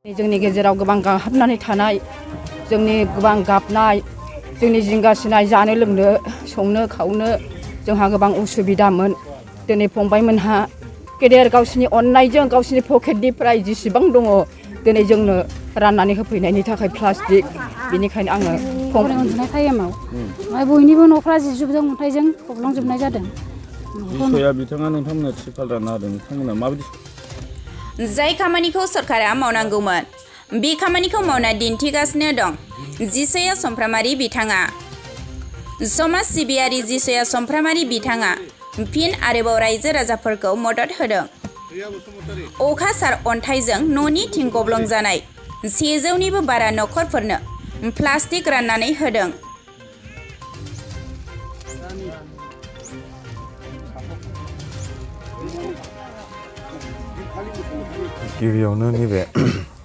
जोंनि गेजेराव गोबां गाहाबनानै थानाय जोंनि गोबां गाबनाय जोंनि जिंगासिनाय जानो लोंनो संनो खावनो जोंहा गोबां उसुबिदामोन दिनै फंबायमोनहा गेदेर गावसिनि अननायजों गावसिनि पकेटनिफ्राय जेसेबां दङ दिनै जोंनो राननानै होफैनायनि थाखाय प्लास्टिक बेनिखायनो आङो फरायनाय उन्दुनाय टाइमाव बयनिबो न'फ्रा जिजोबजों अन्थाइजों गब्लंजोबनाय जादों। बिसया बिथाङा नोंथांमोननो त्रिपाल रानना होदों नोंथांमोना माबायदि जाय खामानिखौ सरकारा मावनांगौमोन बे खामानिखौ मावना दिन्थिगासिनो दं जिसया समफ्रामारि बिथाङा। समाज सिबियारि जिसया समफ्रामारि बिथाङा फिन आरोबाव रायजो राजाफोरखौ मदद होदों। अखा सार अन्थाइजों न'नि थिं गब्लं जानाय 100निबो बारा नखरफोरनो प्लास्टिक राननानै होदों। गिबियावनो नैबे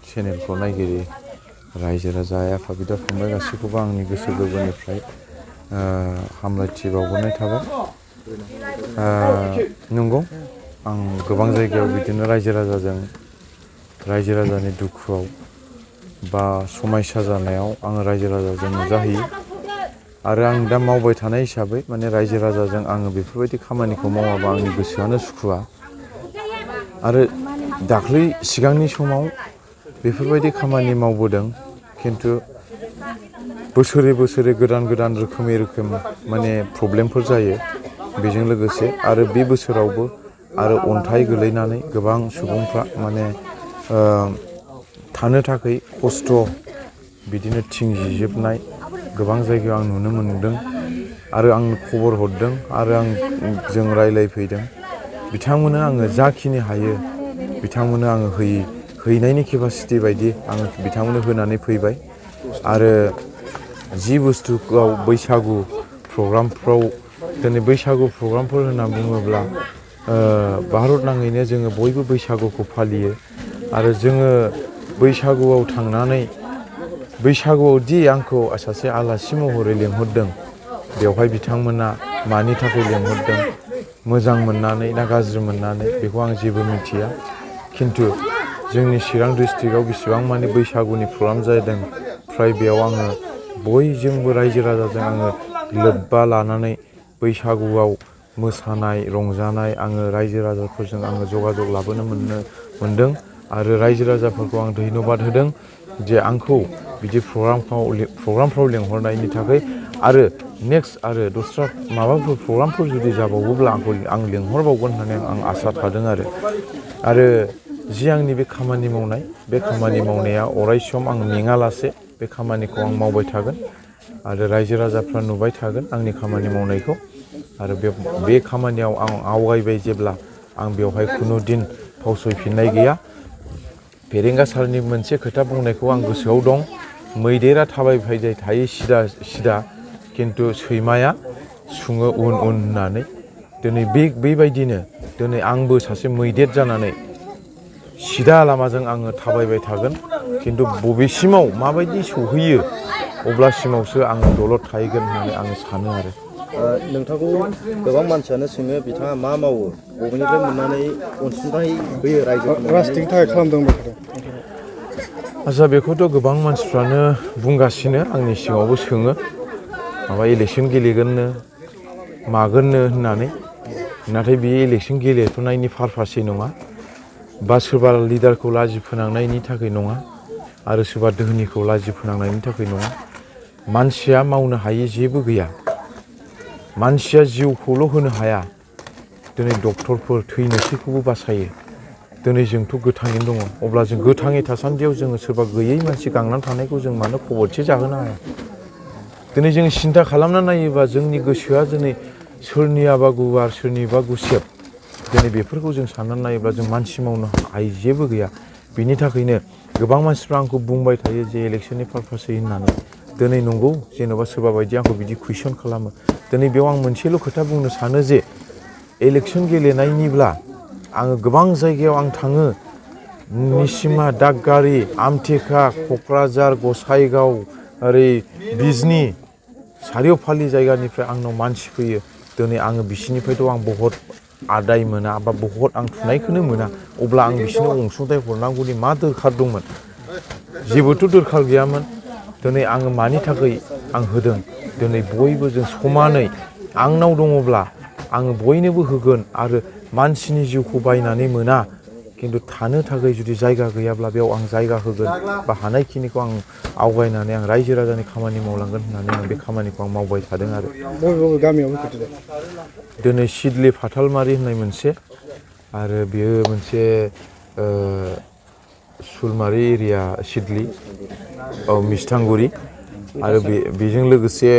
चेनेलखौ नायगिरि रायजो राजा आफा बिदा फंबाय गासैखौबो आंनि गोसो गोरबोनिफ्राय हामलायथि बावहरनाय थाबाय। नंगौ आं गोबां जायगायाव बिदिनो रायजो राजानि दुखुआव बा समायसा जानायाव आङो रायजो राजाजों नुजाहैयो आरो आं दा मावबाय थानाय हिसाबै माने रायजो राजाजों आङो बेफोरबायदि खामानिखौ मावाबा आंनि गोसोआनो सुखुवा आरो दाख्लै सिगांनि समाव बेफोरबायदि खामानि मावबोदों खिन्थु बोसोरे गोदान रोखोम माने प्रब्लेमफोर जायो बेजों लोगोसे आरो बे बोसोरावबो आरो अन्थाइ गोलैनानै गोबां सुबुंफ्रा माने थानो थाखाय खस्थ' बिदिनो थिं जिजोबनाय गोबां जायगायाव आं नुनो मोनदों आरो आं खबर हरदों आरो जों रायलायफैदों बिथांमोननो आङो जाखिनि हायो बिथांमोननो आङो हैनायनि केपासिटि बायदि आङो बिथांमोननो होनानै फैबाय आरो जि बुस्थुआव बैसागु प्रग्रामफ्राव दिनै बैसागु प्रग्रामफोर होनना बुङोब्ला भारत नाङैनो जोङो बयबो बैसागुखौ फालियो आरो जोङो बैसागुआव थांनानै बैसागुआव दि आंखौ सासे आलासि महरै लेंहरदों बेवहाय बिथांमोना मानि थाखाय लेंहरदों मोजां मोननानै ना गाज्रि मोननानै बेखौ आं जेबो मिथिया खिन्थु जोंनि चिरां डिस्ट्रिक्टआव बेसेबां माने बैसागुनि प्रग्राम जादों फ्राय बेयाव आङो बयजोंबो रायजो राजाजों आङो लोब्बा लानानै बैसागुआव मोसानाय रंजानाय आङो रायजो राजाफोरजों आङो जगाजग लाबोनो मोनदों आरो रायजो राजाफोरखौ आं धन्यबाद होदों जे आंखौ बिदि प्रग्रामफ्राव लेंहरनायनि थाखाय आरो नेक्स्ट आरो दस्रा माबाफोर प्रग्रामफोर जुदि जाबावोब्ला आं लेंहरबावगोन होननानै आं आसा थादों आरो जि आंनि बे खामानि मावनाय बे खामानि मावनाया अराय सम आं मेङालासे बे खामानिखौ आं मावबाय थागोन आरो रायजो राजाफ्रा नुबाय थागोन आंनि खामानि मावनायखौ आरो बे खामानियाव आं आवगायबाय जेब्ला आं बेवहाय खुनु दिन फावसयफिननाय गैया। फेरेंगा सारनि मोनसे खोथा बुंनायखौ आं गोसोआव दं मैदेरा थाबायबाय थायो सिदा खिन्थु सैमाया सुङो उन होननानै दिनै बेबायदिनो दिनै आंबो सासे मैदेर जानानै सिदा लामाजों आङो थाबायबाय थागोन खिन्थु बबेसिमाव माबायदि सौहैयो अब्लासिमावसो आङो दलद थाहैगोन होननानै आङो सानो आरो नोंथांखौ गोबां मानसियानो सोङो बिथाङा मा मावो बबेनिफ्राय मोननानै अनसुंथाइ होयो रायजोनि थाखाय खालामदों आच्छा बेखौथ' गोबां मानसिफ्रानो बुंगासिनो आंनि सिगाङावबो सोङो माबा इलेक्सन गेलेगोननो मागोननो होननानै नाथाय बे इलेक्सन गेलेथ'नायनि पारपासै नङा बा सोरबा लिडारखौ लाजि फोनांनायनि थाखाय नङा आरो सोरबा दोहोनिखौ लाजि फोनांनायनि थाखाय नङा मानसिया मावनो हायि जेबो गैया मानसिया जिउखौल' होनो हाया दिनै डक्टरफोर थैनोसैखौबो बासायो दिनै जोंथ' गोथाङैनो दङ अब्ला जों गोथाङै थासान्दियाव जोङो सोरबा गैयै मानसि गांनानै थानायखौ जों मानो खबरसे जाहोनो हाया दिनै जों सिन्था खालामना नायोबा जोंनि गोसोआ दिनै सोरनियाबा गुवार सोरनिबा गुसेब दिनै बेफोरखौ जों साननानै नायोब्ला जों मानसि मावनो हायि जेबो गैया बिनि थाखायनो गोबां मानसिफ्रा आंखौ बुंबाय थायो जे इलेक्सननि पारपासै होननानै दिनै नंगौ जेन'बा सोरबा बायदि आंखौ बिदि कुइसन खालामो दिनै बेयाव आं मोनसेल' खोथा बुंनो सानो जे इलेक्सन गेलेनायनिब्ला आङो गोबां जायगायाव आं थाङो निसिमा दागगारि आमथेखा क'क्राझार गसाइगाव ओरै बिजनि सारिय'फालि जायगानिफ्राय आंनाव मानसि फैयो दिनै आङो बिसिनिफ्रायथ' आं बहुत आदाय मोना बा बहुत आं थुनायखौनो मोना अब्ला आं बिसोरनो अनसुंथाइ हरनांगौनि मा दरखार दंमोन जेबोथ' दरखार गैयामोन दिनै आङो मानि थाखाय आं होदों दिनै बयबो जों समानै आंनाव दङब्ला आङो बयनोबो होगोन आरो मानसिनि जिउखौ बायनानै मोना खिन्थु थानो थाखाय जुदि जायगा गैयाब्ला बेयाव आं जायगा होगोन बा हानायखिनिखौ आं आवगायनानै आं रायजो राजानि खामानि मावलांगोन होननानै आं बे खामानिखौ आं मावबाय थादों आरो बबे गामियाव दिनै सिडली फाथालमारि होननाय मोनसे आरो बेयो मोनसे सुलमारि एरिया सिडली मिस्थांगुरि आरो बेजों लोगोसे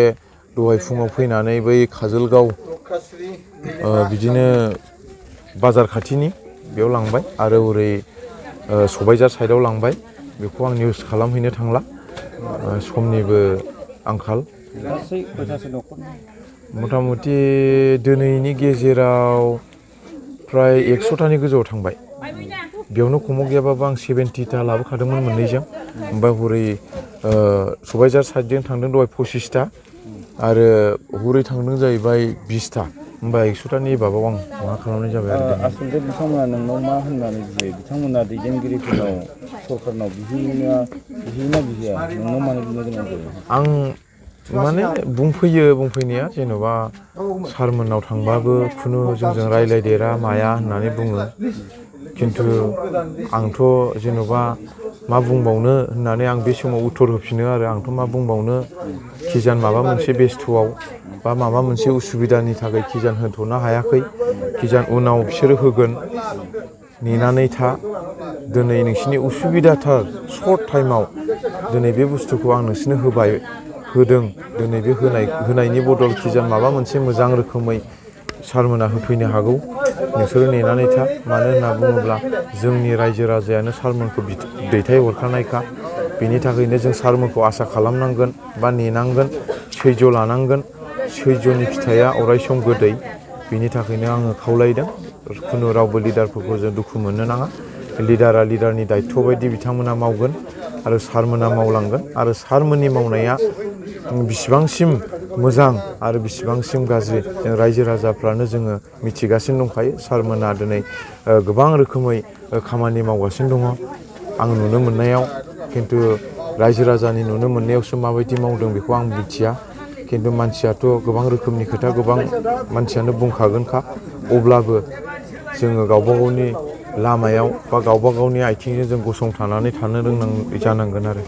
दहाय फुङाव फैनानै बै काजलगाव बिदिनो बाजार खाथिनि बेयाव लांबाय आरो ओरै सबायझार साइडआव लांबाय बेखौ आं निउस खालामहैनो थांला समनिबो आंखाल मथा मथि दिनैनि गेजेराव फ्राय 100तानि गोजौआव थांबाय बेयावनो खमाव गैयाबाबो आं 70ता लाबोखादोंमोन मोननैजों ओमफ्राय हरै सबायझार साइडजों थांदों दहाय 25ता आरो हरै थांदों जाहैबाय 20ता होमबा 100तानि बाबाव आं मा खालामनाय जाबाय आरो आसलथे बिथांमोना नोंनाव मा होननानै बियो बिथांमोना दैदेनगिरिफोरनाव सरकारनाव बिहैया नोंनाव मानो बिनो गोनां जायो आं माने बुंफैनाया जेन'बा सारमोननाव थांबाबो खुनु जोंजों रायलायदेरा माया होननानै बुङो खिन्थु आंथ' जेन'बा मा बुंबावनो होननानै आं बे समाव उत्तर होफिनो आरो आंथ' मा बुंबावनो खिजान माबा मोनसे बेस्थ'आव बा माबा मोनसे उसुबिदानि थाखाय खिजान होथ'नो हायाखै खिजान उनाव बिसोरो होगोन नेनानै था दिनै नोंसिनि उसुबिदाथार सर्ट टाइमाव दिनै बे बुस्थुखौ आं नोंसिनो होदों दिनै बे होनायनि बदल खिजान माबा मोनसे मोजां रोखोमै सारमोना होफैनो हागौ नोंसोरो नेनानै था मानो होनना बुङोब्ला जोंनि रायजो राजायानो सारमोनखौ दैथायहरखानायखा बेनि थाखायनो जों सारमोनखौ आसा खालामनांगोन बा नेनांगोन सैज्य लानांगोन सैज्यनि फिथाइया अरायसम गोदै बेनि थाखायनो आङो खावलायदों खुनु रावबो लिडारफोरखौ जों दुखु मोननो नाङा लिडारा लिडारनि दायथ' बायदि बिथांमोना मावगोन आरो सारमोना मावलांगोन आरो सारमोननि मावनाया बिसिबांसिम मोजां आरो बिसिबांसिम गाज्रि जों रायजो राजाफ्रानो जोङो मिथिगासिनो दंखायो सारमोना दिनै गोबां रोखोमै खामानि मावगासिनो दङ आं नुनो मोननायाव खिन्थु रायजो राजानि नुनो मोननायावसो माबायदि मावदों बेखौ आं मिथिया खिन्थु मानसियाथ' गोबां रोखोमनि खोथा गोबां मानसियानो बुंखागोनखा अब्लाबो जोङो गावबा गावनि लामायाव बा गावबा गावनि आथिंजों जों गसंथानानै थानो जानांगोन आरो